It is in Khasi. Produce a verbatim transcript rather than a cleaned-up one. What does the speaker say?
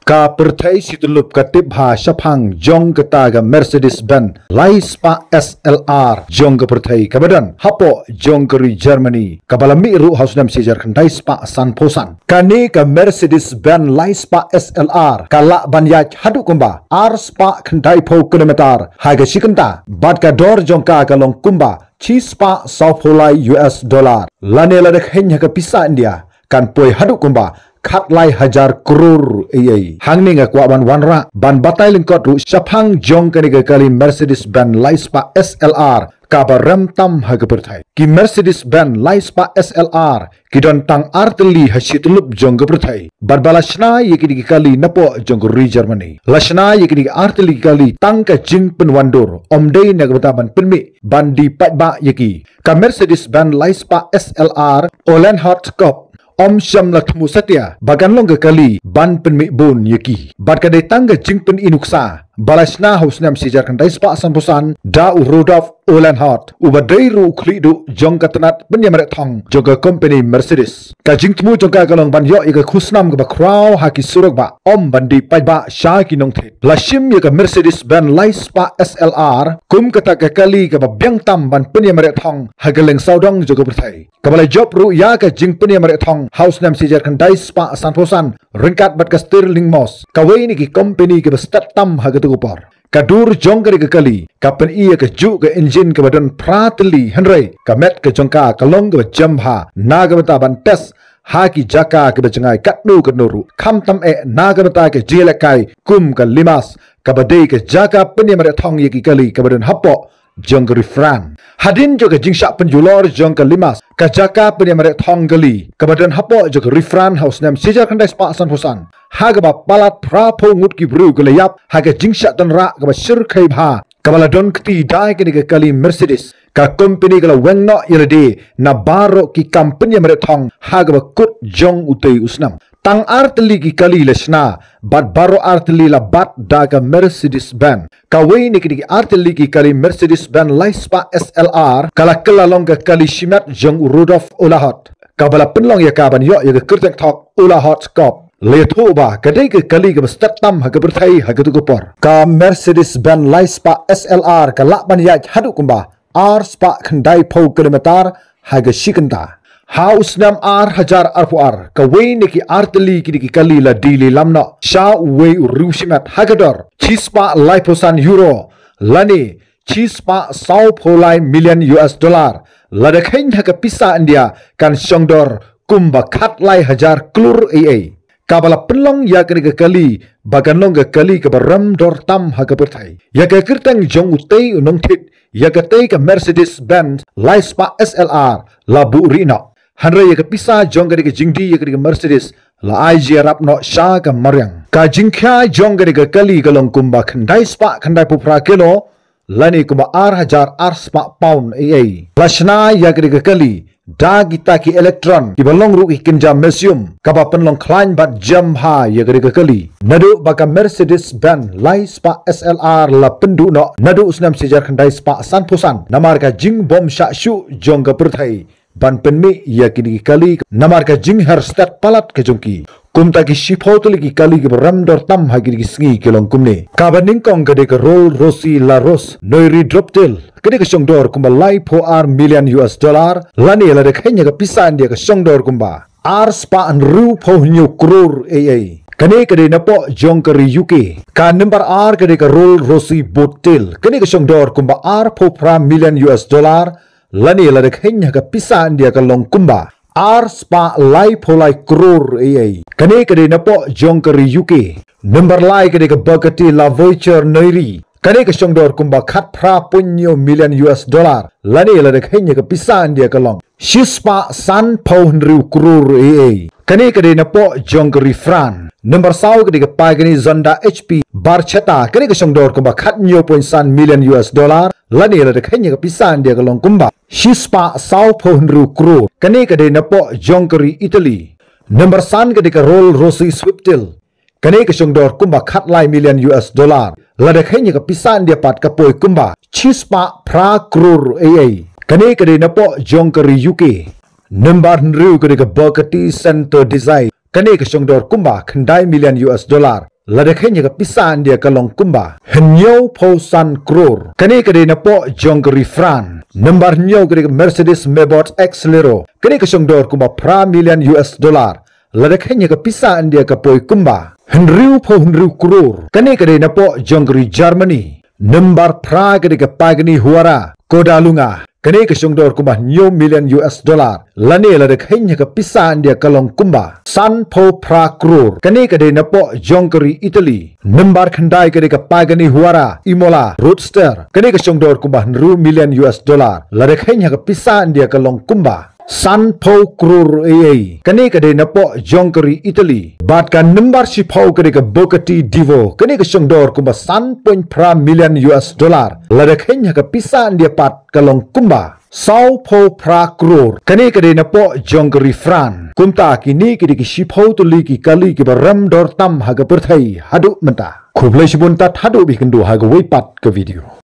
Ka pyrthei shityllup ka tip bha shaphang jong kata ka Mercedes-Benz lai spah S L R jong ka pyrthei kaba don hapoh jong ka ri Germany, kaba la mih ruh ha u snem shi hajar khyndai spah sanphew san. Kane ka Mercedes-Benz lai spah S L R ka lah ban ïaid haduh kumba ar spah khyndai phew kilometer ha ka shi kynta, bad ka dor jong ka ka long kumba shi spah saw phew lai U S dollar, lane lada kheiñ ha ka pisa India kan poi haduh kumba khatlai hajar klur ei ei. Hangne nga kwah ban wanrah ban batai lyngkot ruh shaphang jong kane ka kali Mercedes-Benz lai spah S L R kaba rem tam ha ka pyrthei. Ki Mercedes-Benz lai spah S L R ki don tang ar tylli ha shityllup jong ka pyrthei, bad ba la shna ïa kine ki kali napoh jong ka ri Germany. La shna ïa kine ki ar tylli ki kali tang ka jingpynwandur, ym dei na ka bynta ban pynmih ban die paidbah ïa ki. Ka Mercedes-Benz lai spah S L R Ollnhorst Cup ym shym la thmu satia ba kan long ka kali ban pynmih bun ïa ki, bad ka dei tang ka jingpyni nuksa ba la shna ha u snem shi hajar khyndai spah sanphew san da u Rudolf Ollnhorst, uba dei ruh u khlieh duh jong ka tnat pynïamareh thong jong ka kompeni Mercedes. Ka jingthmu jong ka ka long ban ïoh ïa ka khusnam kaba khraw ha ki surok bah, ym ban die paidbah sha ki nongthied. La shim ïa ka Mercedes-Benz lai spah S L R kum kata ka kali kaba biang tam ban pynïamareh thong ha ka lyngsawdong jong ka pyrthei, kaba la jop ruh ïa ka jingpynïamareh thong ha u snem shi hajar khyndai spah sanphew san ryngkat bad ka Stirling Moss, kawei na ki kompeni kiba stet tam ha kata ka por. Ka dur jong kane ka kali ka pyni ïa ka juh ka injin kaba don phra tylli, hynrei ka met ka jong ka ka long kaba jem bha na ka bynta ban test ha ki jaka kiba jngai katno katno ruh, khamtam eh na ka bynta ka jingïalehkai kum ka Limassol, kaba dei ka jaka pynïamareh thong ïa ki kali kaba don hapoh jong ka ri France. Hadien jong ka jingshah pynjulor jong ka Limassol, ka jaka pynïamareh thong kali kaba don hapoh jong ka ri France ha u snem shi hajar khyndai spah sanphew san, ha kaba palat phra phew ngut ki briew ki la ïap ha ka jingshah tynrah kaba shyrkhei bha kaba la don kti da kane ka kali Mercedes, ka kompeni ka la weng noh ïa lade na baroh ki kam pynïamareh thong ha kaba kut jong utei u snem. Tang ar tylli ki kali la shna, bad baroh ar tylli la bat da ka Mercedes-Benz. Kawei na kine ki ar tylli ki kali Mercedes-Benz lai spah S L R ka la kylla long ka kali shimet jong u Rudolf Ollnhorst, kaba la pynlong ïa ka ban ïoh ïa ka kyrteng thok Ollnhorst Cup. La ïathuh ba ka dei ka kali kaba stet tam ha ka pyrthei ha katu ka por. Ka Mercedes-Benz lai spah S L R ka lah ban ïaid haduh kumba ar spah khyndai phew kilometer ha ka shi kynta. Ha u snem ar hajar arphew ar, kawei na ki ar tylli kine ki kali la die lilam noh sha uwei u riew shimet ha ka dor shi spah laiphew san euro, lane shi spah saw phew lai million U S dollar, lada kheiñ ha ka pisa India kan shong dor kumba khatlai hajar klur ei ei. Kaba la pynlong ïa kane ka kali ba kan long ka kali kaba rem dor tam ha ka pyrthei. Ïa ka kyrteng jong utei u nongthied ïa katei ka Mercedes-Benz lai spah S L R la buhrieh noh. Hynrei ïa ka pisa jong kane ka jingdie ïa kane ka Mercedes la ai jingïarap noh sha ka mariang. Ka jingkhia jong kane ka kali ka long kumba khyndai spah khyndai phew phra kilo, lane kumba ar hajar ar spah pound ei ei. La shna ïa kane ka kali da kita ki electron kiba long ruh ki kynja magnesium, kaba pynlong khlaiñ bad jem bha ïa kane ka kali. Naduh ba ka Mercedes-Benz lai spah S L R la pynduh noh naduh u snem shi hajar khyndai spah sanphew san, namar ka jingbym shah shuh jong ka pyrthei ban pynmih ïa kine ki kali namar ka jingher stet palat ka jong ki. Kumta ki shiphew tylli ki kali kiba rem dor tam ha kine ki sngi ki long kumne. Kaba nyngkong ka dei ka Rolls-Royce Larousse Noire Droeptil. Kane ka shong dor kumba laiphew ar million U S dollar, lane lada kheiñ ha ka pisa India ka shong dor kumba ar spah hynriew phew hynñiew klur ei ei. Kane ka dei napoh jong ka ri U K. Ka number ar ka dei ka Rolls-Royce Boattail. Kane ka shong dor kumba arphew phra million U S dollar, lane lada kheiñ ha ka pisa India ka long kumba ar spah laiphew lai klur ei ei. Kane ka dei napoh jong ka ri U K. Number lai ka dei ka Bugatti La Voiture Noire. Kane ka shong dor kumba khatphra point hynñiew million U S dollar, lane lada kheiñ ha ka pisa India ka long shi spah sanphew hynriew klur ei ei. Kane ka dei napoh jong ka ri France. Number saw ka dei ka Pagani Zonda H P Barchetta. Kane ka shong dor kumba khathynñiew point san million U S dollar, lane lada kheiñ ha ka pisa India ka long kumba shi spah sawphew hynriew klur. Kane ka dei napoh jong ka ri Italy. Number san ka dei ka Rolls-Royce Swiftail. Kane ka shong dor kumba khatlai million U S dollar, lada kheiñ ha ka pisa India pat ka poi kumba shi spah phra klur ei ei. Kane ka dei napoh jong ka ri U K. Number hynriew ka dei ka Bugatti Centre Design. Kane ka shong dor kumba khyndai million U S dollar, Lada kheiñ ha ka pisa India ka long kumba hynñiewphew san klur. Kane ka dei napoh jong ka ri France. Nambar hynñiew ka dei ka Mercedes Maybach X Lero. Kane ka shong dor kumba phra million U S dollar. Lada kheiñ ha ka pisa India ka poi kumba hynriewphew hynriew klur. Kane ka dei napoh jong ka ri Germany. Nambar phra ka dei ka Pagani Huayra Skoda Lunga. Kane ka shong dor kumba hynñiew million U S dollar. Lane lada kheiñ ha ka pisa India ka long kumba sanphew phra klur. Kane ka dei napoh jong ka ri Italy. Nambar khyndai ka dei ka Pagani Huayra Imola Roadster. Kane ka shong dor kumba hynriew million U S dollar. Lada kheiñ ha ka pisa India ka long kumba sanphew klur ei ei. Kane ka dei napoh jong ka ri Italy. Bad ka nambar shiphew ka dei ka Bugatti Divo. Kane ka shong dor kumba san point phra million U S dollar. Lada kheiñ ha ka pisa India pat ka long kumba sawphew phra klur. Kane ka dei napoh jong ka ri France. Kumta kine ki dei ki shiphew tylli ki kali kiba rem dor tam ha ka pyrthei haduh mynta. Khublei shibun tad haduh ba ïakynduh ha kawei pat ka video.